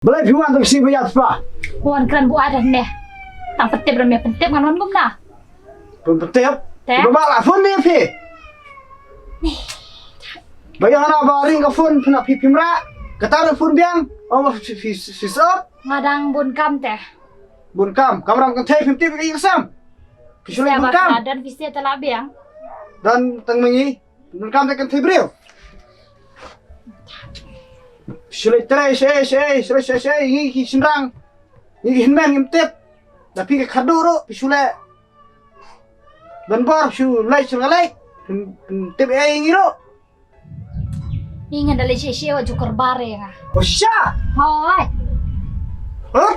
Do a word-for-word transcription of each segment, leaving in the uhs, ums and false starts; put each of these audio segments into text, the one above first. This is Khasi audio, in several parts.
Balei phi wan tang shi ba ïa phi pa? Wan kren buaid hangne. Tang pyntip ruh ym pyntip, ngan wan kumno? Phi pyntip? Te? Ba ba la phone ne phi? Ba ïa hana ba ring ka phone phi na phi phim rah. Kata ruh phone biang. Oh, phi phi phi sop. Nga dang bun kam te. Bun kam, kamram kan thei phim tip ïa ka sam. Phi shu leh bun kam. Dan phi sep te la biang. Dan tang ma ngi. Bun kam te kan thei briew. Shu leh trei, shu leh, shu leh, shu leh, shu leh, shu leh, ngi ki shynrang. Ngi ki hynmen ngim tip. Da phi ka khadduh ruh, phi shu leh. Ban bor shu leh shu leh. Phim, phim tip ei ngi ruh. Ïa nga da lei shisha wat ju kyrpad ïa nga. Oh shisha. Hooid. Huh?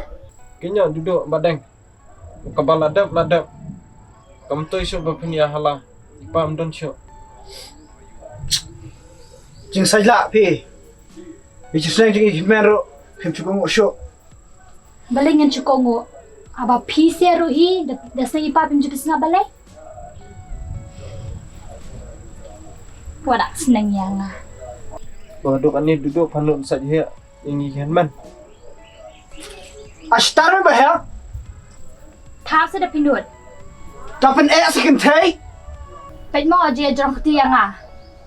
Kynnoh Dudoh Badeng. Kaba la dep la dep. Kam tui shuh ba phin ïa hala. I pa ym don shuh. Jingsaiñ lah phi. Ïa jingsneng jong i hynmen ruh phim ju kohnguh shuh. Balei ngin ju kohnguh? Haba phi seh ruh hi, da, da sneng i pa phim ju pyrshah balei? Wat da sneng ïa nga. Ba duk ani Dudoh phan nud sa jia ïa ngi hynmen. Ashtar me ba hel. Thap sa da phi nud. Ta pyn eh sa kynthei. Peit mo jia jrong kti ïa nga.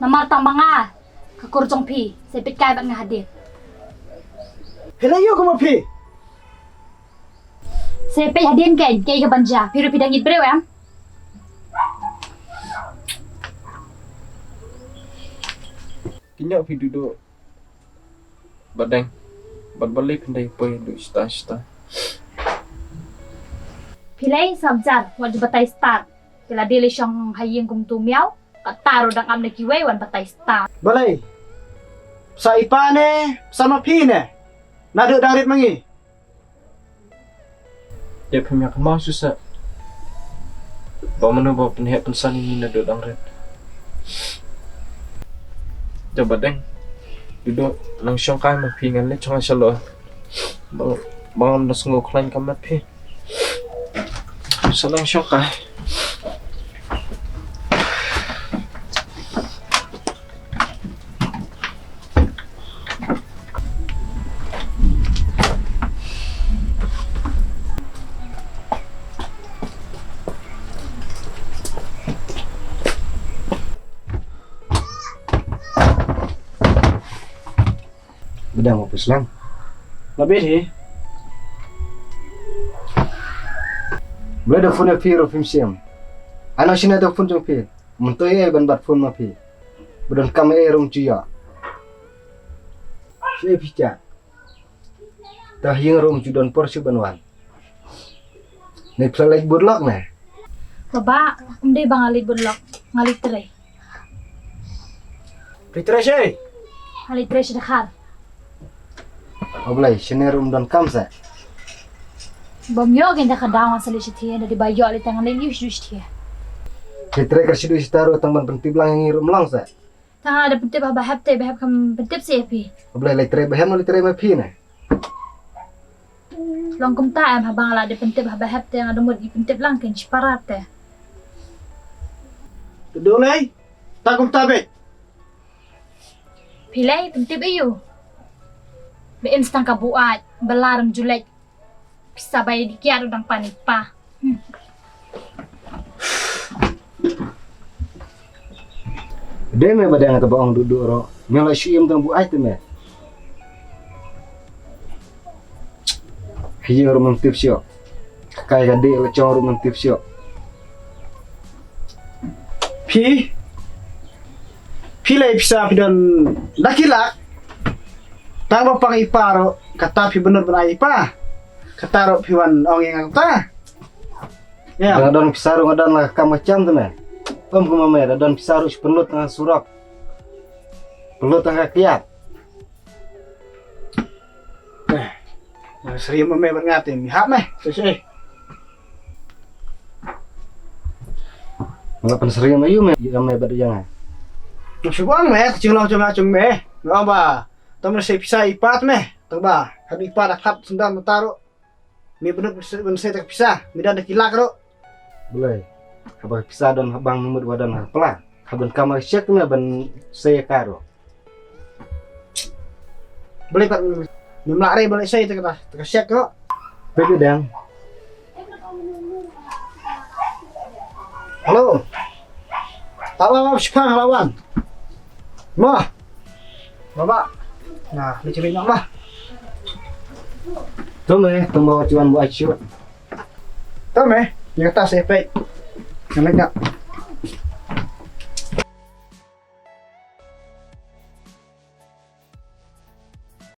Namar tang ba nga. Ka kur jong phi, sa peit kai bad nga hadien. Phi la ïoh kumno phi? Sa peit hadien kein, kaei kaban jia, phi ruh phi dang ïeit briew em? Kynnoh phi Dudoh Badeng, bad balei phin dei poi duh shata shata. Phi lei sap jar, wat ju batai stad. Phi la dei lei shong ha ïing kum tu miaw. Kata ruh dang ap na kiwei wan batai stad. Balei? Sa i pa ne, sa ma phi ne. Naduh dang rit ma ngi. Dei phim ïa kynmaw shuh sa. Ba mano ba pynheh pynsan ïa ngi naduh dang rit. Te Badeng. Dudoh nang shong kai ma phi ngan leit shong shalor. Ba, ba ngam da sngew khlaiñ ka met phi. Sa nang shong kai. Ba dang office lang. Nga bit hi. Balei da phone ïa phi ruh phim shim? Ano shane da phone jong phi. Mynta ïa ban bat phone ma phi. Ba don kam ïa rum ju ïa. Shi phi cha. Ta ïing rum ju don por shu ban wan. Ne phi la leit bud lok ne? Baba, ym dei ba nga leit bud lok, nga leit trei. Phi trei shi? Nga leit trei shi dkhar. O Blei, shane ruh ym don kam sa. Bym ïoh kein da ka daw nga sa leit shi thiah, da dei ba ïoh leit tang leit ïoh shi thiah. Phi trei ka shi du shi ta ruh tang ban pyntip lang ïa ngi ruh ym long sa. Tang nga da pyntip ha ba hep te, ba hep kam pyntip sa ïa phi. O Blei, leit trei ba hep, leit trei ma phi ne. Long kumta em, haba nga la dep pyntip haba hep te nga da mut i pyntip lang kein shi para te. Dudoh lei, ta kumta beit. Phi lei pyntip ïa u. Ba in stang ka buaid, ba lar em ju leit. Pisa ba ïa di kiad u dang pan i pa. Dei me ba dang kata ba ong Dudoh ro. Me la shu im tang buaid te me. Hi ïing ruh mynta phi shu. Ka kai ka dei la chong ruh mynta phi shu. Phi. Phi lei pisa phi don da ki lak. Tang ba pang i pa ruh kata phi bynnud ban ai i pa. Kata ruh phi wan ong ïa nga kata. Ïa. Nga don pisa ruh nga don la ka kam ka jam te me. Pom kumne me, da don pisa ruh shu pynlut tang surok. Pynlut tang ka kiad. Eh, nga syriem ma me bad nga te, mi hap me, shisha. Nga pynsyriem aïu me, ïa me bad ïa nga. Nga shu ong me, ka jinglong jong nga jong me. Nga ong ba, tang me sa pisa i pa te me, tang ba, haba i pa da khlad syndon mynta ruh. Me bynnud ban sa, ban sa ta ka pisa, me don da ki lak ruh. Balei, haba ka pisa don ha bank me mut ba don ha pla. Haba kam ha cheque te me ban sa ïa ka ruh. Balei pat. Mem lah re ba leh sei te kata, te ka shek ko. Peit u dang. Hello. Hello, Shipang, hello wan. Ma. Baba. Na, ni cari nak ma. Tome, tong bawa cuan buat acu. Tome, ni kata saya peit. Nak nak.